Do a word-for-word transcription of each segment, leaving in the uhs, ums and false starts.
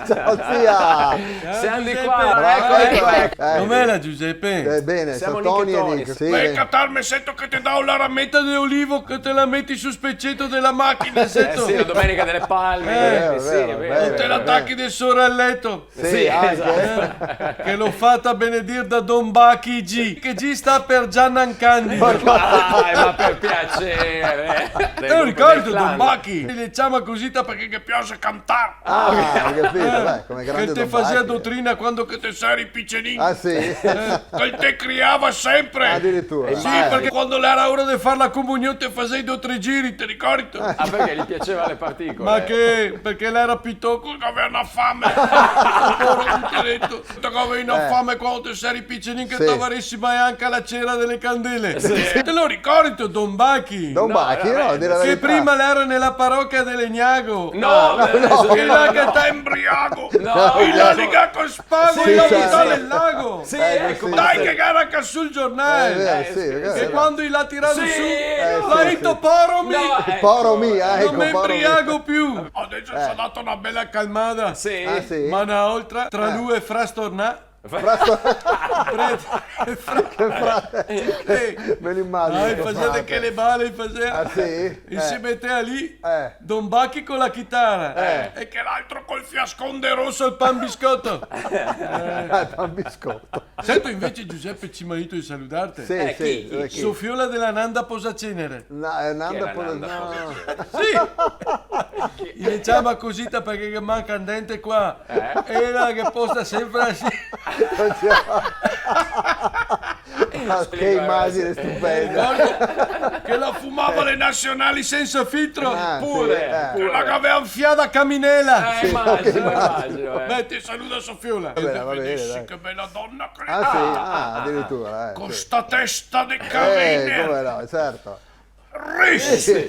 Ciao, zia. Siamo di qua, ecco, ecco, ecco. Come va, Giuseppe? Eh, bene, siamo Toni e Nico, sì. Vai a catarme, sento che te dao la rameta de olivo, che te la meti sul speceto dela machina, sento. Eh sì, la domenica dele palme, eh, sì, vero, vero. O te la tachi de sora al leto. Sì, sì, anche. Esatto. Eh, che l'ho fata benedir da Don Bachi G, che G sta per Gianna Ancandi. Ma dai, ma per piacere. Te lo ricordi, Don Bachi? Li ciama cosita parché ghe piaxe cantar. Ah, ho capito, beh, come grande Don Bachi. Che te fasea dotrina quando che te seri picenin. Ah, sì? Eh, che te criava sempre. Addirittura. Sì, parché quando l'era ora de far la comunion te fasei do tre giri, te ricordi? Ah, parché gli piaceva le particole? Ma che, parché l'era pitoco, che gavea na fame. Povero putereto. Te gavevi na fame quando te seri picenin che te varesi mai anca la cera dele candele. Sì. Te lo ricordi, Don Bachi? Don Bachi, no, dire la verità. Che prima l'era nela parochia de Legnago. No, no, no. Che l'era imbriago. No, no. E l'ha ligà col spago e l'ha butà nel lago. Sì, ecco, sì. Dai, che l'era anca sul giornale. Eh, sì, che quando i l'ha tirà su, l'ha dito: "Poro mi." No, ecco. "Poro mi", ah, ecco, "poro mi." "No me imbriago più." Adeso se ga dato na bela calmada. Sì. Ah, sì? Ma na oltra, tra lu e Frastornà. Fra-, che fra-, eh, me lo immagino. Ah, i fasea che le bale, i fasea. Ah, sì? E se metea lì, Don Bachi co la chitara, eh, e che l'altro col fiascon de roso al pan biscoto. Eh, al pan biscoto. Sento invese, Giuseppe, ci m'à dito de saludarte. Sì, eh, sì, chi? Chi? So fiola dela Nanda Posacenere. Na-, eh, Nanda Posacenere. Sì. I le ciama cosita parché ghe manca un dente qua. Eh? E ela ghe posta sempre asì. Ma che immagine stupenda. Che la fumava le nazionali senza filtro. Ah, sì, pure, eh. Che la gavea un fià da caminela. Eh, immagino, immagino, eh. Beh, te saluda so fiola. Va bene, va bene, dai. Che bela dona che... Ah, sì? Ah, addirittura, eh, sì. Co sta testa de cavine. Eh, come no, certo. Risi!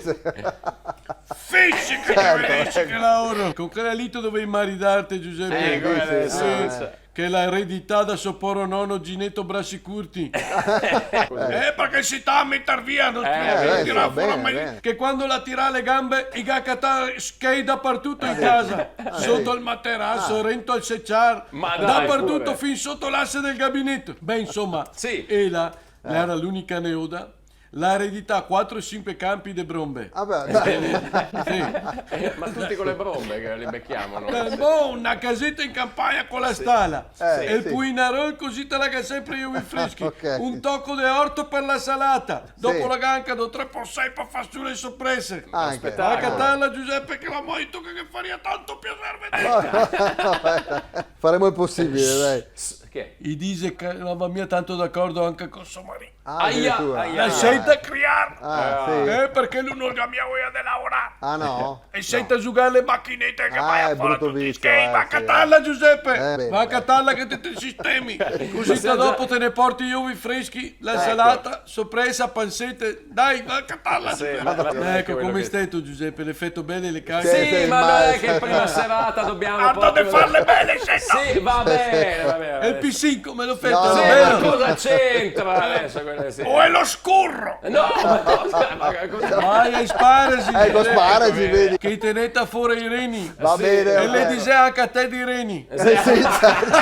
Fisi che te vedesi che laoro! Con quela lì te dovevi maridarte, Giuseppe. Eh, come adesso, eh. Che l'ha eredità da so poro nono Gineto Brasicurti. Eh, parché se te la meter via, no te la tirar fora mai. Che quando l'ha tirà le gambe, i ga catà schei dapartuto in casa. Soto al materaso, rento al seciar, dapartuto, fin soto l'ase del gabineto. Beh, insoma, ela l'era l'unica neoda. L'ha eredità quatro o sinque campi de brombe. Ah, beh, dai. Sì. Eh, ma tuti co le brombe che le becchiamo noi. Eh, boh, na caseta in campagna co la stala. Eh, sì. E el puinaron cosita la ga sempre i ovi freschi. Ok. Un toco de orto par la salata. Dopo la ga anca do tre porsei par far su le soprese. Anche. Va a catarla, Giuseppe, che la m'à dito che, che faria tanto piaser vederla. Faremo el posibile, dai. Che? I dixe che no va mia tanto d'acordo anca co so marì. Ah, addirittura. Aia, aia. La senta criar. Ah, sì. Eh, parché lu no ga mia voia de laorar. Ah, no? E senta zugar le machinete che va fora tuti i schei. Va a catarla, Giuseppe. Va a catarla che te, te sistemi. Cosita dopo te ne porti i ovi freschi, la salata, sopresa, pansete. Dai, va a catarla, Giuseppe. Eco, come steto, Giuseppe? L'è feto bene le case? Sì, sì, ma no è che prima serata dobbiamo proprio... Andate a farle bene, senta. Sì, va bene, va bene. E el P cinque me lo fai? No, no, ma cosa c'entra adesso quello? Sì. O è lo scuro? No, ma cosa, ma cosa? Vai ai sparesi. Eco, sparesi, vedi. Che i te neta fora i reni. Va bene, ok. E le dixe anca a te di reni. Eh, sì, certo.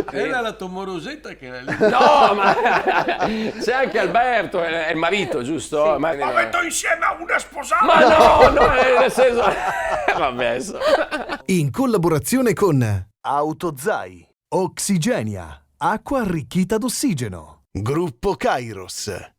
Quela l'è la to moroseta, quela lì. No, ma c'è anche Alberto, è, è il marito, giusto? Sì. Ma, ma metto insieme a una sposata. Ma no, no, eh, nel senso, vabbè, insomma. In collaborazione con Autozai, Oxygenia, acqua arricchita d'ossigeno. Gruppo Kairos.